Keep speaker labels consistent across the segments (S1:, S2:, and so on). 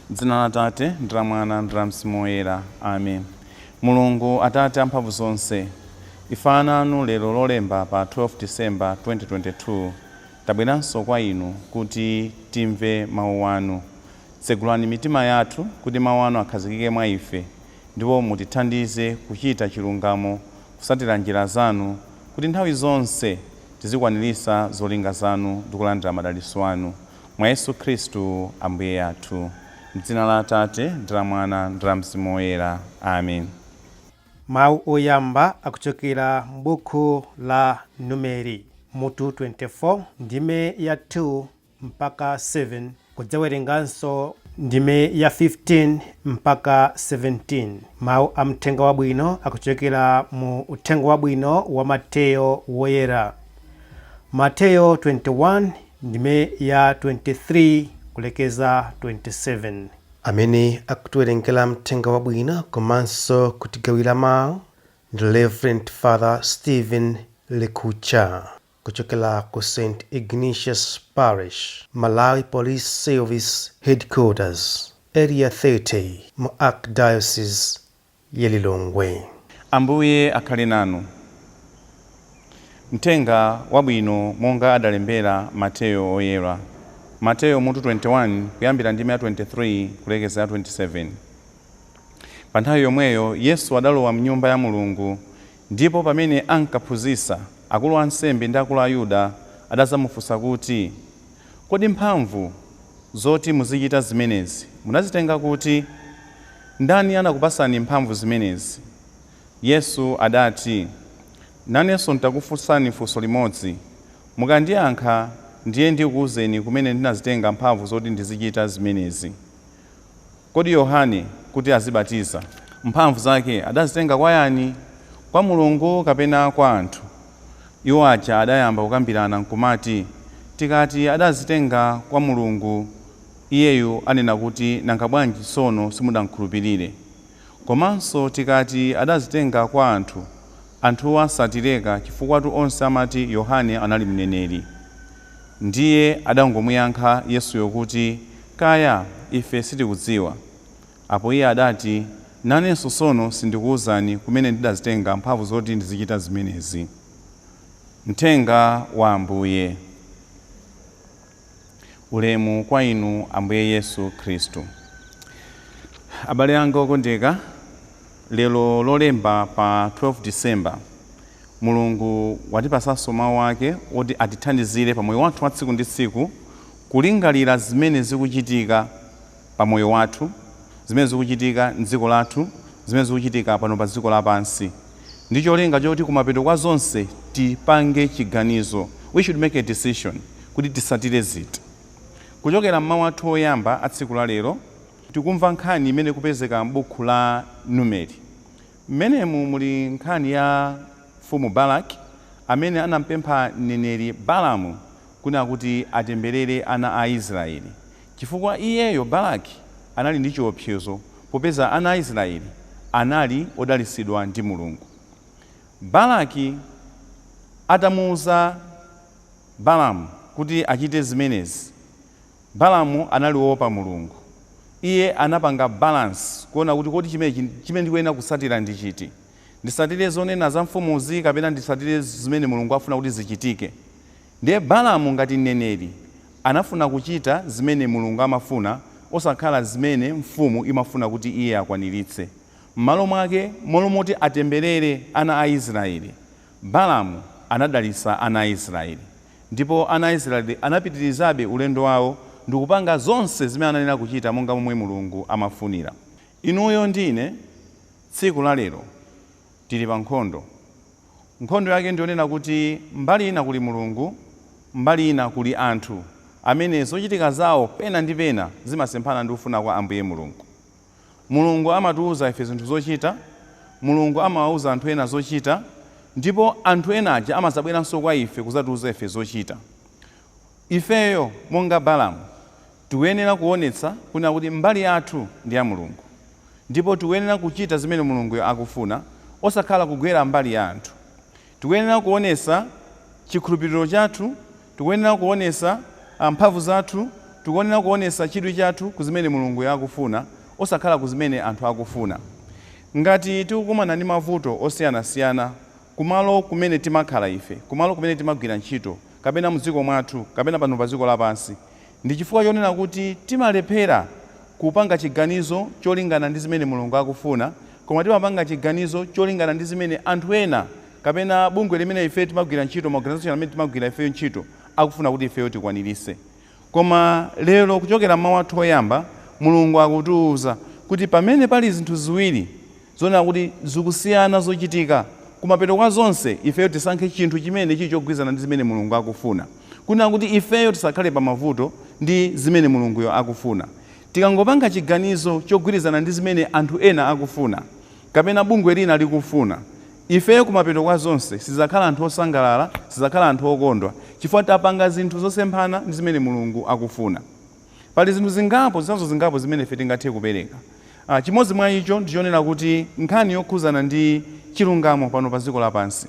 S1: Dzina la Atate ndi la Mwana ndi la Mzimu Woyera. Amen. Mulungu Atate amphamvu zonse, ife ana anu lero Lolemba pa 12 December 2022 tabweranso kwa inu kuti timve mawu anu. Tsegulani mitima yathu kuti mawu anu akhazikike mwa ife, ndipo mutithandize kuchita chilungamo, kusatira njira zanu, kuti nthawi zonse tizikwanirisa zolinga zanu ndi kulandira madalitso anu, mwa Yesu Khristu Ambuye athu. M'dzina la Atate ndi la Mwana ndi la Mzimu Woyera. Amen.
S2: Mawu oyamba akuchokera m'buku la Numeri mutu 24 ndime ya 2 mpaka 7, kudzawerenganso ndime ya 15 mpaka 17. Mawu a Mthenga Wabwino akuchokera mu Uthenga Wabwino wa Mateyo Woyera, Mateyo 21 ndime ya 23 kulekeza 27. Amene akutiwerengera Mthenga Wabwino komanso kutigawira mawu ndi Reverend Father Stephen Lekucha kuchokera ku St Ignatius Parish, Malawi Police Service Headquarters, Area 30, mu Archdiocese ya Lilongwe.
S1: Ambuye akhale nanu. Mthenga Wabwino monga adalembera Mateyo Oyera. Mateyo mutu 21 kuyambira ndime ya 23 kulekeza ya 27. Pa nthawi yomweyo Yesu adalowa m'nyumba ya Mulungu, ndipo pamene ankaphunzitsa, akulu ansembe ndi akulu a Ayuda adadzamufunsa kuti, Kodi mphamvu zoti muzichita zimenezi munazitenga kuti? Ndani anakupatsani mphamvu zimenezi? Yesu adati, Nanenso ntakufunsani funso limodzi. Mukandiyankha, ndiye ndikuuzeni kumene ndinazitenga mphamvu zoti ndizichita zimenezi. Kodi Yohane kuti azibatiza, mphamvu zake adazitenga kwa yani? Kwa Mulungu kapena kwa anthu? Iwo aja adayamba kukambirana nkumati, Tikati adazitenga kwa Mulungu, Iyeyu anena kuti, Nanga bwanji tsono simudamkhulupirire? Komanso tikati adazitenga kwa anthu, anthuwa satileka, chifukwatu onse amati Yohane anali mneneri. Ndiye adangomuyankha Yesuyo kuti, Kaya, ife sitikudziwa. Apo Iye adati, Nanenso tsono sindikuuzani kumene ndidazitenga mphamvu zoti ndizichita zimenezi. Mthenga wa Ambuye. Ulemu kwa inu Ambuye Yesu Khristu. Abale anga okondeka, lero Lolemba pa 12 December, Mulungu watipasanso mawu ake oti atithandizire pa moyo wathu wa tsiku ndi tsiku, kulingalira zimene zikuchitika pa moyo wathu, zimene zikuchitika m'dziko lathu, zimene zikuchitika pano pa dziko lapansi, ndi cholinga choti kumapeto kwa zonse tipange chiganizo. We should make a decision kuti tisatire ziti. Kuchokera m'mawu athu oyamba a tsiku la lero, tikumva nkhani imene ikupezeka m'buku la Numeri. Mmenemu muli nkhani ya Mfumu Balaki amene anampempha mneneri Balamu kunena kuti atemberere ana a Israeli, chifukwa iyeyo Balaki anali ndi chiopsezo popeza ana a Israeli anali odalitsidwa ndi Mulungu. Balaki atamuuza Balamu kuti achite zimenezi, Balamu anali woopa Mulungu. Iye anapanga balance kuona kuti kodi chimene ndikuyenera kutsatira ndi chiti? Nditsatire zonena za mfumuzi kapena nditsatire zimene Mulungu afuna kuti zichitike? Ndiye Balamu ngati mneneri anafuna kuchita zimene Mulungu amafuna, osakhala zimene mfumu imafuna kuti iye akwaniritse. M'malo mwake, m'malo moti atemberere ana a Israeli, Balamu anadalitsa ana a Israeli. Ndipo ana a Israeli anapitirizabe ulendo wawo ndikupanga zonse zimene anayenera kuchita monga momwe Mulungu amafunira. Inuyo ndi ine tsiku la lero tili pa nkhondo. Nkhondo yake ndiyonena kuti mbali ina kuli Mulungu, mbali ina kuli anthu amene zochitika zawo pena ndi pena zimasemphana ndi kufuna kwa Ambuye Mulungu. Mulungu amatiuza ife zinthu zochita, Mulungu amawauza anthu ena zochita, ndipo anthu ena aja amadzabweranso kwa ife kudzatiuza ife zochita. Ifeyo monga Balamu tikuyenera kuonetsa kunena kuti mbali yathu ndi ya Mulungu ndipo tikuyenera kuchita zimene Mulunguyo akufuna, osakhala kugwera mbali ya anthu. Tikuyenera kuonetsa chikhulupiriro chathu, tikuyenera kuonetsa mphamvu zathu, Tikuyenera kuonesa chidwi chathu ku zimene Mulungu akufuna, osakhala ku zimene anthu akufuna. Ngati tikukumana ndi mavuto osiyanasiyana kumalo kumene timakhala ife, kumalo kumene timagwira ntchito, kapena mdziko mwathu, kapena pano pa dziko lapansi, ndi chifukwa chonena kuti timalephera kupanga chiganizo cholingana ndi zimene Mulungu akufuna, koma timapanga chiganizo cholingana ndi zimene anthu ena kapena bungwe limene ife timagwira ntchito, ma organization amene timagwira ifeyo ntchito, akufuna kuti ifeyo tikwanirise. Koma lero, kuchokera mawu athu oyamba, Mulungu akutiwuza kuti pamene pali zinthu ziwiri zonena kuti zikusiyana zochitika, kumapeto kwa zonse ifeyo tisankhe chinthu chimene chili chogwirizana ndi zimene Mulungu akufuna, kunena kuti ifeyo tisakhale pa mavuto ndi zimene Mulunguyo akufuna. Tikangopanga chiganizo chogwirizana ndi zimene anthu ena akufuna kapena bungwe lina likufuna, ifeyo kumapeto kwa zonse sizidzakhala anthu osangalala, sizidzakhala anthu okondwa, chifukwa tapanga zinthu zosemphana ndi zimene Mulungu akufuna. Pali zinthu zingapo, zitsanzo zingapo zimene ife tingathe kupereka. Chimodzi mwa icho ndichonena kuti nkhani yokhuzana ndi chilungamo pano pa dziko lapansi,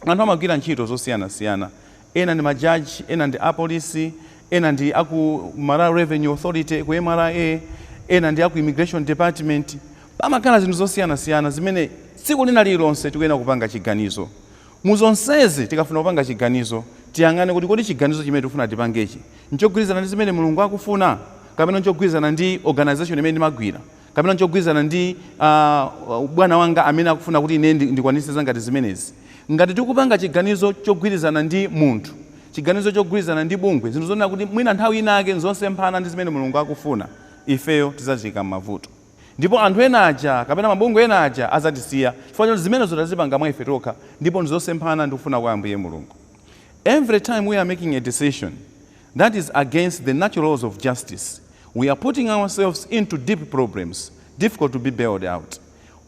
S1: anthu amagwira ntchito zosiyanasiyana. Ena ndi majaji, ena ndi apolisi, ena ndi aku Malawi Revenue Authority, ku MRA, ena ndi aku Immigration Department. Pamakhala zinthu zosiyanasiyana zimene tsiku lina lililonse tikuyenera kupanga chiganizo. Muzonsezi, tikafuna kupanga chiganizo, tiyang'ane kuti kodi chiganizo chimene tikufuna tipangechi nchogwirizana ndi zimene Mulungu akufuna, kapena nchogwirizana ndi organization imene ndimagwira, kapena nchogwirizana ndi bwana wanga amene akufuna kuti ine ndikwanise zangati zimenezi. Ngati tikupanga chiganizo chogwirizana ndi munthu, chiganizo chogwirizana ndi bungwe, zinthu zonena kuti mwina nthawi inake nzosemphana ndi zimene Mulungu akufuna, ifeyo tidzazika m'mavuto, ndipo anthu ena aja kapena mabungwe ena aja azatisiya, chifukwa choti zimenezo tazipanga mwa ife tokha ndipo ndizosemphana ndi kufuna kwa Ambuye Mulungu. Every time we are making a decision that is against the natural laws of justice, we are putting ourselves into deep problems, difficult to be bailed out.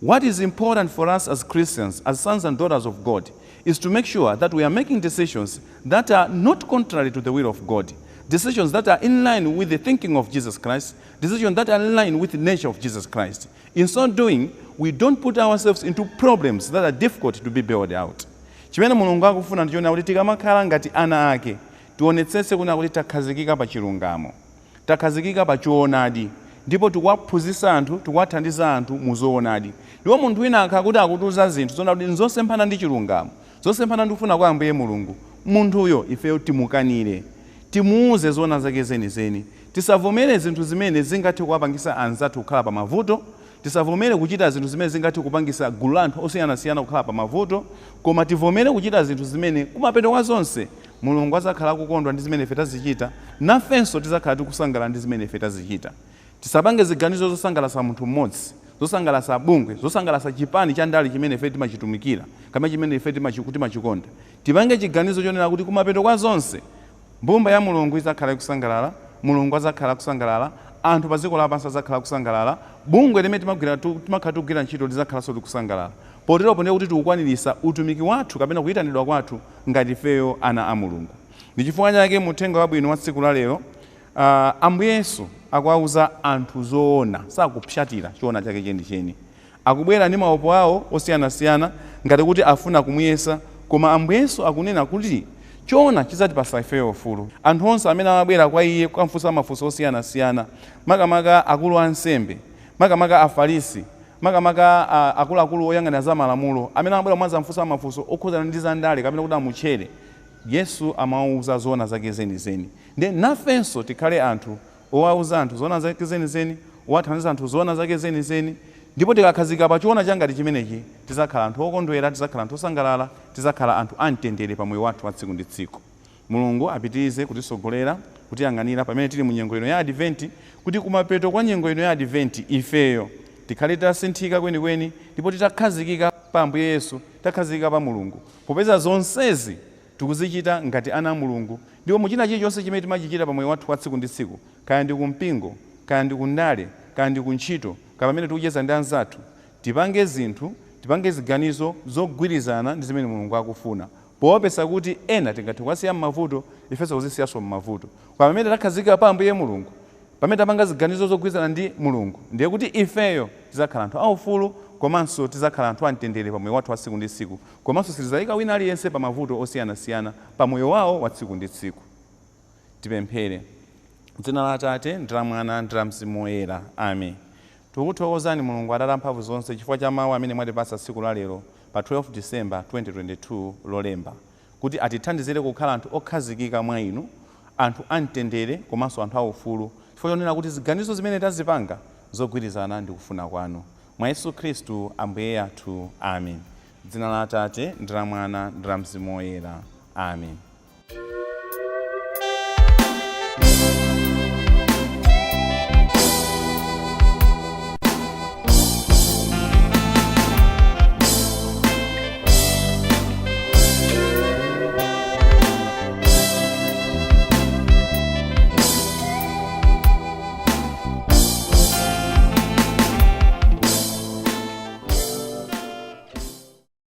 S1: What is important for us as Christians, as sons and daughters of God, is to make sure that we are making decisions that are not contrary to the will of God, decisions that are in line with the thinking of Jesus Christ, decisions that are in line with the nature of Jesus Christ. In so doing, we don't put ourselves into problems that are difficult to be bailed out. Chimene Mulungu akufuna ndichoona kuti tikamakhala ngati ana ake, tionetsetse kuna kuti takhazikika pa chilungamo, takhazikika pa choonadi, ndipo tikuwaphunzitsa anthu, tikuwathandiza anthu mu zoonadi. Ndipo munthu wina akhala kuti akutiuza zinthu zoona kuti nzosemphana ndi chilungamo, zosemphana ndi kufuna kwa Ambuye Mulungu, munthuyo ifeyo timukanire, timuuze zoona zake zenizeni. Tisavomere zinthu zimene zingathe kuwapangisa anzathu kukhala pa mavuto. Tisavomere kuchita zinthu zimene zingathe kupangisa gulu la anthu osiyanasiyana kukhala pa mavuto, koma tivomere kuchita zinthu zimene kumapeto kwa zonse Mulungu azakhala akukondwa ndi zimene ife tazichita, nafenso tizakhala tikusangalala ndi zimene ife tazichita. Tisapange ziganizo zosangalatsa munthu mmodzi, zosangalatsa bungwe, zosangalatsa chipani cha ndale chimene ife timachitumikira kapena chimene ife timachikonda. Tipange chiganizo chonena kuti kumapeto kwa zonse mbumba ya Mulungu izakhala ikusangalala, Mulungu azakhala akusangalala, anthu pa dziko lapansi azakhala akusangalala, bungwe limene timakhala tikugwira ntchito lizakhalanso likusangalala. Poteropo ndiye kuti tikukwanirisa utumiki wathu kapena kuyitanidwa kwathu ngati ifeyo ana a Mulungu. Ndi chifukwa chake muthenga wabwino wa tsiku la lero, Ambuye Yesu akuwauza anthu zoona, sakupsatira choona chake chenicheni. Akubwera ndi maopo awo osiyanasiyana ngati kuti afuna kumuyesa, koma Ambuye Yesu akunena kuti choona chidzatipasa ifeyo ufulu. Anthu onse amene amabwera kwa iye kukamfunsa mafunso osiyanasiyana, makamaka akulu ansembe, makamaka Afarisi, makamaka akuluakulu oyang'anira za malamulo, amene amabwera kumadzamfunsa mafunso okhudzana ndi zandale kapena kuti amutchere, Yesu amawauza zoona zake zenizeni. Ndiye nafenso tikhale anthu owauza anthu zoona zake zenizeni, owathandiza anthu zoona zake zenizeni, ndipo tikakhazika pa choona changati chimenechi, tidzakhala anthu okondwera, tidzakhala anthu osangalala, tidzakhala anthu amtendere pa moyo wathu wa tsiku ndi tsiku. Mulungu apitirize kutisogolera, kutiyang'anira pamene tili mu nyengo ino ya Adventi, kuti kumapeto kwa nyengo ino ya Adventi ifeyo tikhale titasinthika kwenikweni ndipo titakhazikika pa Ambuye Yesu, takhazikika pa Mulungu, popeza zonsezi tikuzichita ngati ana a Mulungu. Ndipo muchina chilichonse chimene timachichita pa moyo wathu wa tsiku ndi tsiku, kaya ndi kumpingo, kaya ndi kundale, kaya ndi kuntchito, kaya pamene tikucheza ndi anzathu, tipange zinthu, tipange ziganizo zogwirizana ndi zimene Mulungu akufuna, poopesa kuti ena tingathe kuwasiya m'mavuto, ifenso kuzisiyanso m'mavuto. Koma pamene takhazikika pa Ambuye Mulungu, pamene tapanga ziganizo zogwirizana ndi Mulungu, ndiye kuti ifeyo tidzakhala anthu aufulu, komanso tidzakhala anthu amtendere pa moyo wathu wa tsiku ndi tsiku, komanso sitidzayika wina aliyense pa mavuto osiyanasiyana pa moyo wawo wa tsiku ndi tsiku. Tipemphere. Dzina la Atate ndi la Mwana ndi la Mzimu Woyera. Amen. Tikukuthokozani Mulungu Atate amphamvu zonse chifukwa cha mawu amene mwatipatsa tsiku la lero pa 12 December 2022 Lolemba, kuti atithandizire kukhala anthu okhazikika mwa inu, anthu amtendere komanso anthu aufulu, chifukwa chonena kuti ziganizo zimene tazipanga zogwirizana ndi kufuna kwanu. Mwa Yesu Khristu Ambuye athu. Amen. Dzina la Atate ndi la Mwana ndi la Mzimu Woyera. Amen.